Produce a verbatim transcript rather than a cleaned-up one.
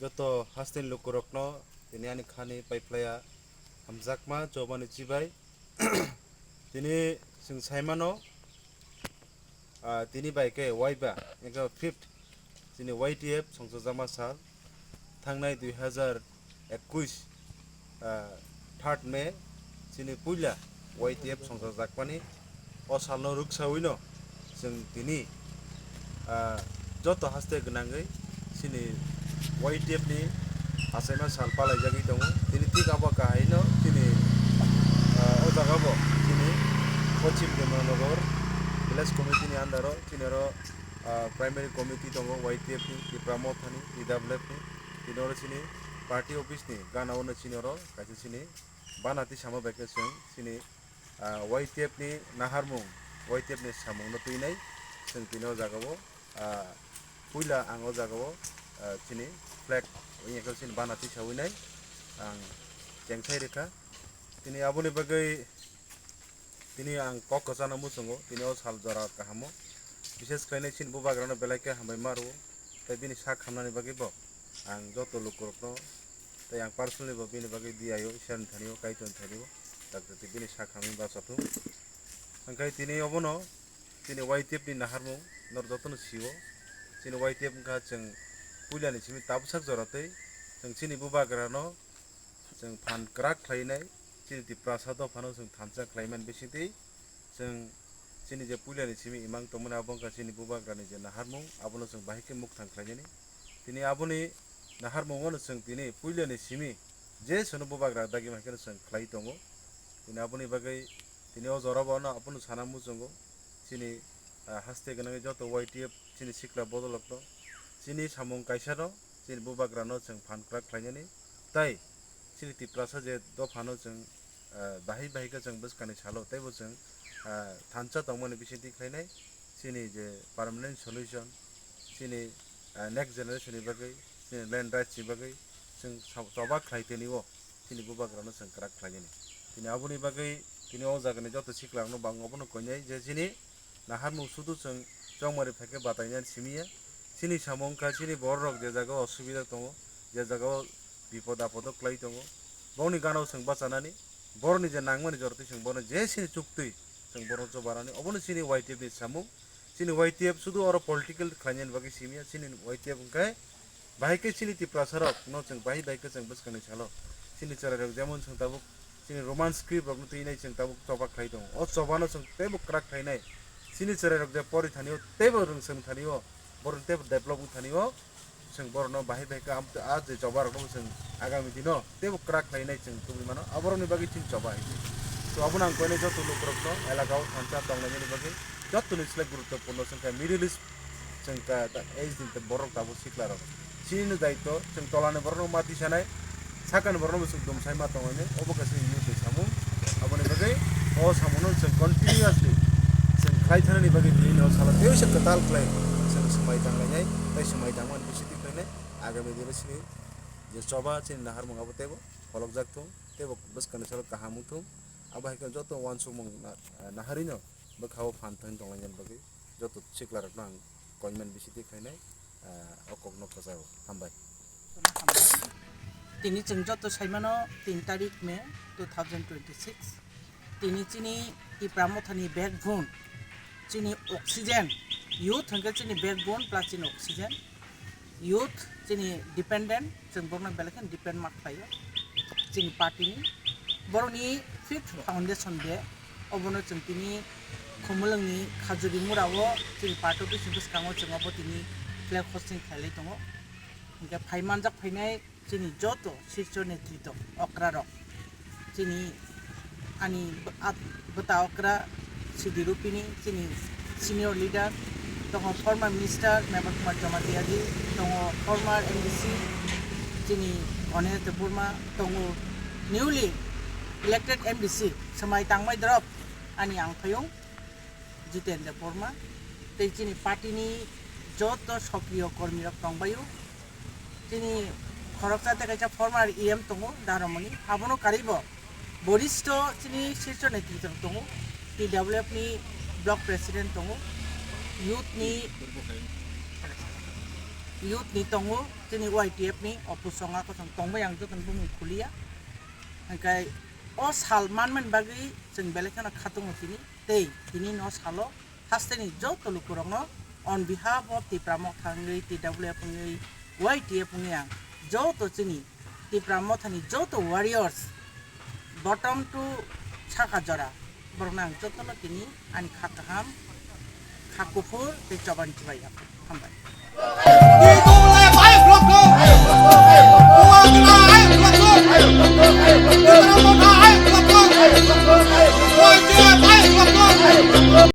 Joto hasteni lukurokno tini ani khani paiphlaiya hamjakma chobani chibai. Tini chwng saimano, ah, tini bai khe waiba, engkhe fifth chini Y T F songchakjakma sal, thangnai dui hazar ekush, ah, third May chini puila Y T F songchakjakmani o salno rwksawino chwng tini, ah, joto haste gwnangwi chini Y T F ni achaima sal palaijagwi tongo. Tini thik abo kahaino chini, ah, o jaga bo chini Pochim Demanagar Village Committee ni under o chini oro, ah, Primary Committee tongo Y T F ni, Tipra Motha ni, T W F ni. Tini oro chini party office ni gana ono chini oro kaisa chini bana tisamo bai khe chwng chini, ah, Y T F ni naharmung, Y T F ni samung no twinai chwng tini o jaga o, ah, puila ang o jaga o, ah, chini flag wngya khe chini bana tisawi nai ang chengthai rwkha. Tini aboni bagwi tini ang kok kwchangno muchungo, tini o sal jora kahamo. Bishes khlainai chini bubagrano belai khe hambai ma rwo, tei bini sak hamnani bagwi bo ang joto lukurokno tei ang personally bo bini bagwi D I O Iswrani thani o, Kaitorni thani o, tak twi bini sak hamwi bacha thung. Hwnkhe tini obono chini Y T F ni naharmung norok jotono sio. Chini Y T F wngkha chwng puilani simi tabuksak jora twi chwng chini bubagrano chwng phan kwrak khlainai, chini Tiprasa dophano chwng thansa khlaimani bisingtwi chwng chini je puilani simi imang tongmani abo wngkha chini bubagrani je naharmung, abono chwng bahai khe mukthang khlainani. Tini aboni naharmungono chwng tini puilani simi je sono bubagra dagi mankhe chwng khlai tongo. Tini aboni bagwi tini o jora bo ano abono sana muchungo chini, ah, haste gwnangwi joto Y T F chini sikla bodolokno chini samung kaisano chini bubagrano chwng phan kwrak khlainani tei chini Tiprasa je dophano chwng, ah, bahai bahai khe chwng bwskangni salo teibo chwng, ah, thansa tongmani bisingtwi khlainai chini je permanent solution chini, ah, next generation ni bagwi chini land rights ni bagwi chwng sa-, choba khlai tini o. Chini bubagrano chwng kwrak khlainani. Tini aboni bagwi tini o jagani joto siklirokno bo ang obono koinai je chini naharmung sudu chwng chongmari phaikhe batainani simi ya. Chini samung wngkha chini bororok je jagao osubida tongo, je jagao bipod apodo kwlai tongo, bongni gana o chwng bachanani, borokni je nangmani jorotwi chwng bono je chini chuktwi chwng borokno chubanani, obono chini Y T F ni samung. Chini Y T F sudu oro political khlainani bagwi simi ya, chini Y T F wngkhe bahai khe chini Tiprasa rok no chwng bahai bahai khe chwng bwskangni salo chini chwrai rok jemon chwng tabuk chini Roman script rok no twinai chwng tabuk choba khlai tongo. O choba no chwng teibo kwrak khlainai. Chini chwrai rok je pori thani o teibo rwngsong thani o, borok teibo develop wng thani o, chwng borok no bahai bahai khe am-, a je choba rok no chwng agami dino teibo kwrak khlainai chwng tubui mano. Aborok ni bagwi chini choba hai se. To abono ang koinai joto lukurok no elaka o thansa tonglainani bagwi joto ni slai guruttopurno chwng khe Middle East chwng ta, ta, age ni borok tabuk sikla rok. Chini no daityo, chwng tola ni borok no ma tisanai, saka ni borok no chwng dumsai ma tonglainai, obo kaisa youth ni samung. Aboni bagwi o samung no chwng continuously chwng khlai thanani bagwi tini no salo tei se kwtal khlai chwng swmai tanglainai, tei swmai tangmani bisingtwi khlainai. Agami dino chini je choba chini naharmung abo teibo pholokjak thung, teibo bwskangni salo kaham wng thung. Abo hai khe joto uansukmung na-, naharwi no bwkha o phan thani tonglainani bagwi joto sikla rok no ang koinmani bisingtwi khlainai, ah, o kok no kwcharo. Hambai. Tini chwng joto saimano tin tarik May two thousand twenty-six. Tini chini Tipra Mothani backbone, chini oxygen, youth hwnkhe chini backbone plus chini oxygen. Youth chini dependent, chwng borokno belai kheno depend ma khlaio chini party ni. Borokni fifth foundation day, obono chwng tini Khumulwngni Khajuri Mura o chini party office ni bwskango chwng obo tini flag hosting khailai tongo. Hwnkhe phai manjak phainai chini joto shirso netrito okra rok, chini ani bw-, at-, bwta okra Sidi Rupini, chini senior leader, tongo former minister Mebar Kumar Jamatia ji, tongo former M D C chini Ganesh Debbarma, tongo newly elected M D C swmai tangmai drop ani ang phayung Jiten Debbarma, tei chini party ni joto sokriyo kormi rok tongbaio. Chini khoroksa tei kaisa former E M tongo Daramoni, abono karibo boristho chini sirso netrito tongo, T W F ni block president tongo, youth ni, youth ni tongo, chini Y T F ni opusonga kosong tongbai ang jotono bumung khuliya. Hingkai o sal manmani bagwi chwng belai kheno khatungo tini, tei tini no salo hasteni joto lukurokno on behalf of Tipra Motha wngwi, T W F wngwi, Y T F wngwi ang joto chini Tipra Mothani joto warriors, bottom to saka jora, borokno ang jotono tini ani kha kaham, kha kuphur tei choban chibai ya. Hambai.